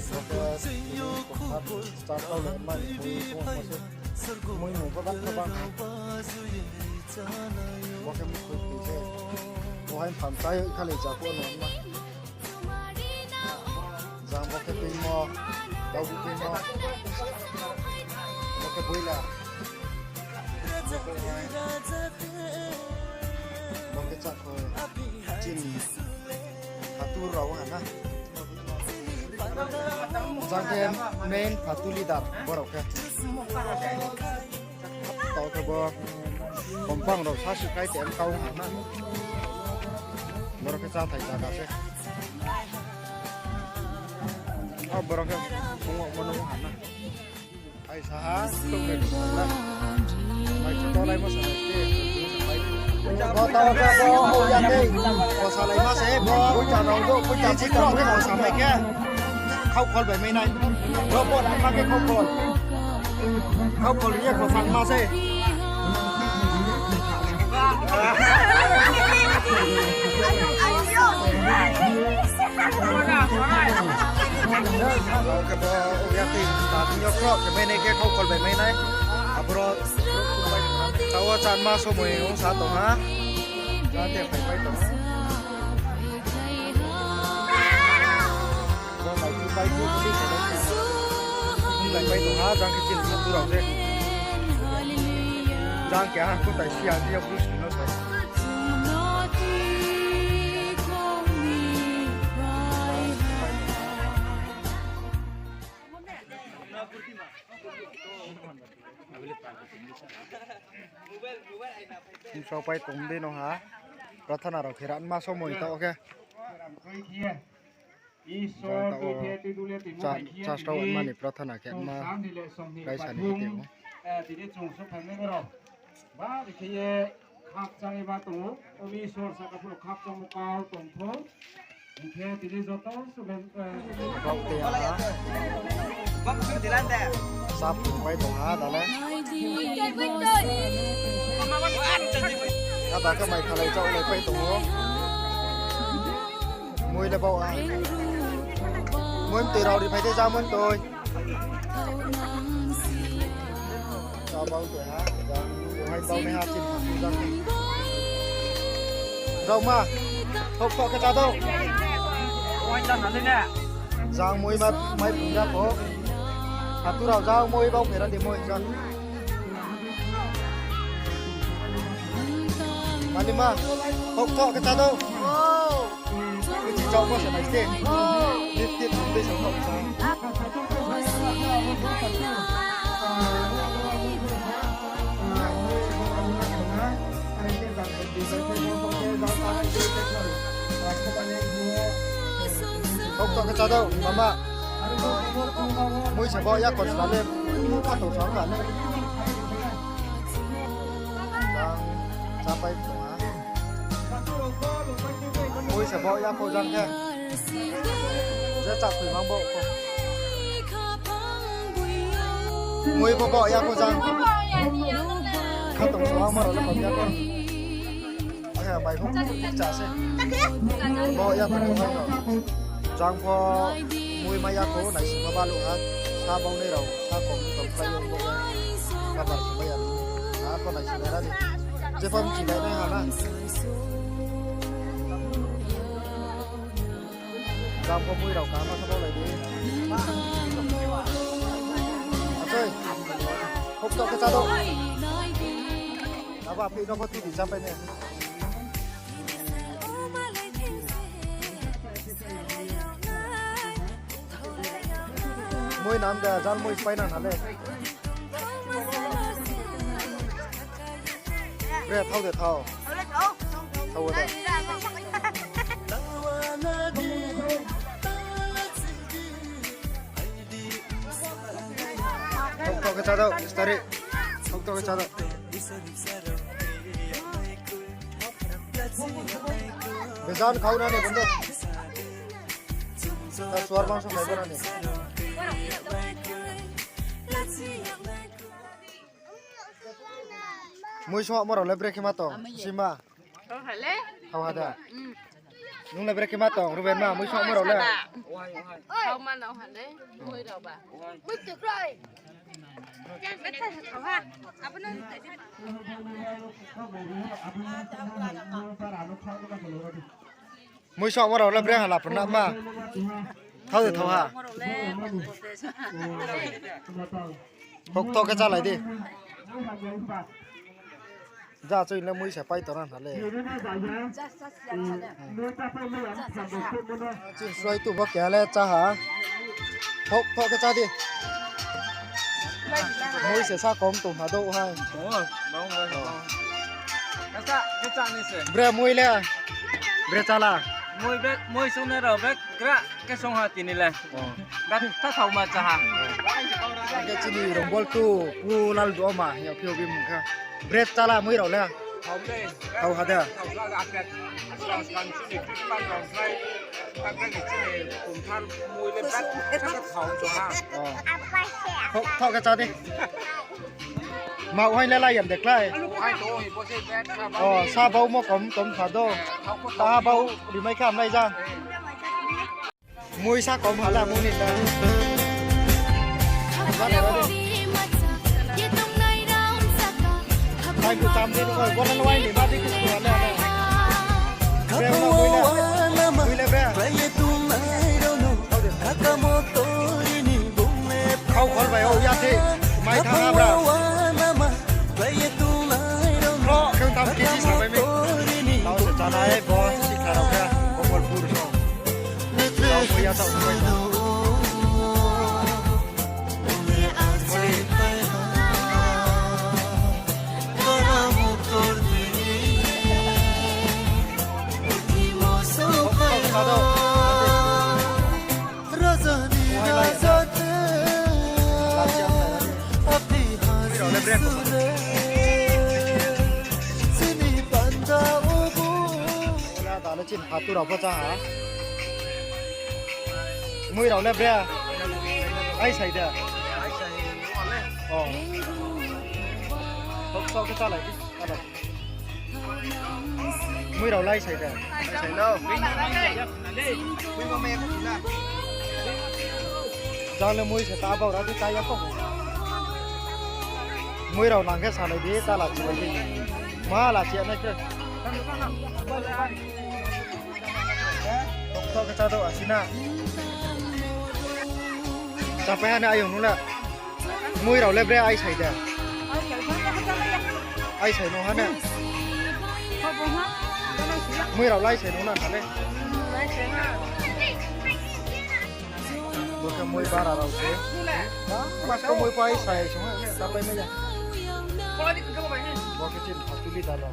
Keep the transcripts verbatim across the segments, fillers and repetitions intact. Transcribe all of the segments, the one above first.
Bo khe start kau le mani khui kho ma se. Mui mung bo bang kha bang ha. Bo khe mui khui khui se. Bo hai pham tai kha le ja pho no ma. Jang bo khe tuimo, tau bo tuimo. Bo khe boila. Bo khe chakho. Chini. Phatu rao ha na. Jang khe main phatu leader borao khe. Tao khe bo kompang rao sa su kai te kau ha na. Borao khe chathai zaga se. O borao khe phung wo mano ha na. Ai sa ha, tung khe tung khe. Mai chu tolai mo sa nai khe. Bo tao khe bo hou ya khe. Bo salai ma se bo. Bo cha rao bo, bo cha chi tong khe bo samai khe. Khau khol bai mai nai. Bo bo rai ma khe khau khol. Khau khol ye bo sa ma se. Bo khe bo ya khe. Start yo kro khe mai nai khe khau khol bai mai nai. Aboro tao chanma somoi ong sa tong ha. Jate phai phai tong ha. Bo bai tu bai tu tu tu. Ong lai pai tong ha, jang khe chini phatu rao se. Jang khe ha, kutai si ha, si ya, bru si no sa. Msao pai tong dei no ha. Prathana rao khe ranma somoi tao khe. Jang tao cha, cha stao mani prathana khe ma. Raisa ni hite o. Tini chung so phaimai rao. Ba ri khe ye khakchang ye ba tong ou. Omi sor saka phuru khakchangmo kau tong thou. Hing khe tini joto student, eh, Bak te ha. Bak te dilante. Sap phung pai tong ha, dale. Ada khe mai khalai chaoh lai pai tong ou. Mui le bau ha. Mui mtoi rao ri phai de, ja mui mtoi. Cha bau tong ha, jang, bo hai bau nai ha, chini phatu jang. Rao ma, thok thok khe cha dou. Jang mui ma, mai phung ya kho. Phatu rao jang mui bau phera di mui jang. Mani ma, thok thok khe cha dou. Kuchi chao bo se nai se. Lip tip tip sa thok sa. Thok thok khe cha dou, mama. Mui se bo ya kho sla le, kha tong sa kha le. Jang, cha pai tong ha. Mui se bo ya kho jang khe. Je chak khui mang bo kho. Mui bo bo ya kho jang. Kha tong sa ma rao le bo ya kho. Aya bai bo cha se. Bo ya kho jang. Jang pho mui ma ya kho, naising ma balu ha. Sa bau nai rao, sa kom tong khlai yo bo. Kabar se ba ya. Ar pho naising nai ra di. Je pho mchi nai nai ha na. Jang pho mui rao kaham ma sa bau lai di. Achoi. Hok to khe cha dou. Abo aphi no pho tui di cha pai ne. Mui nam da jang mui pai nang na le. Re, thao de, thao. Thao de. Thok thok khe cha dou, stari. Thok thok khe cha dou. Bejan khau na ni bondhu. Ta suar mangso khaibo na ni. Mui songmo rao le brekhe ma tong, sima. Thao ha da. Hmm. Nung le brekhe ma tong, Ruben ma, mui songmo rao le. Mui songmo rao le bre hala phrna ma. Thao de thao ha. Hok tho khe chálai di. Ja, chini le mui se pai tong na le. Chini suai tu bo keha le chá ha. Hok tho khe chá di. Mui se sa kom tong ha dou hai. Bre mui le. Bre chá la. Mui song nai rao bre gra khe song ha tini le. Gat ta thao ma chá ha. Khe chini Rongbol tu, pu Lal Duoma, ya phio bi mung kha. Bre chá la mui rao le. Thao ha de. Thao khe chá di. Ma hai le la yam de klái. Sa bau mo kom tom tha dou. Ta bau rimai khe hamlai ja. Mui sa kom hala mui ni ta. Hai bu tam di nung, bola lwai ni ma di kis ko ale ale. Bre na mui le, mui le bre. Khau khol bai o ya the, mai tha bra. Khro khe tam kisi sa bai mi. Tao se chánai bo sikha rao khe, Gopalpur song. Tao bo ya tao bai tha. Chini panda ubu. Ola, ta le chini hatu rao pho chá ha. Mui rao le bre. Ai sai de. O. Tok tok khe chálai di. Mui rao le ai sai de. Sai no. Jang le mui se ta bau ra di ta ya kho. Mui rao nang khe salai di, ta la chilai di. Ma la chi ya nai khe. Tok tok khe chá dou asi na. Chapai ha na ayong nung le. Mui rao le bre ai sai de. Ai sai no ha na. Mui rao le ai sai no na thale. Bo khe mui bara rao se. Mas ko mui pai sai sung ha, ta pai mai ya. Bo khe chini hatu li da lo.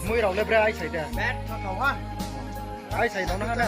Mui rao le bre ai sai de. Ai sai no na ha na.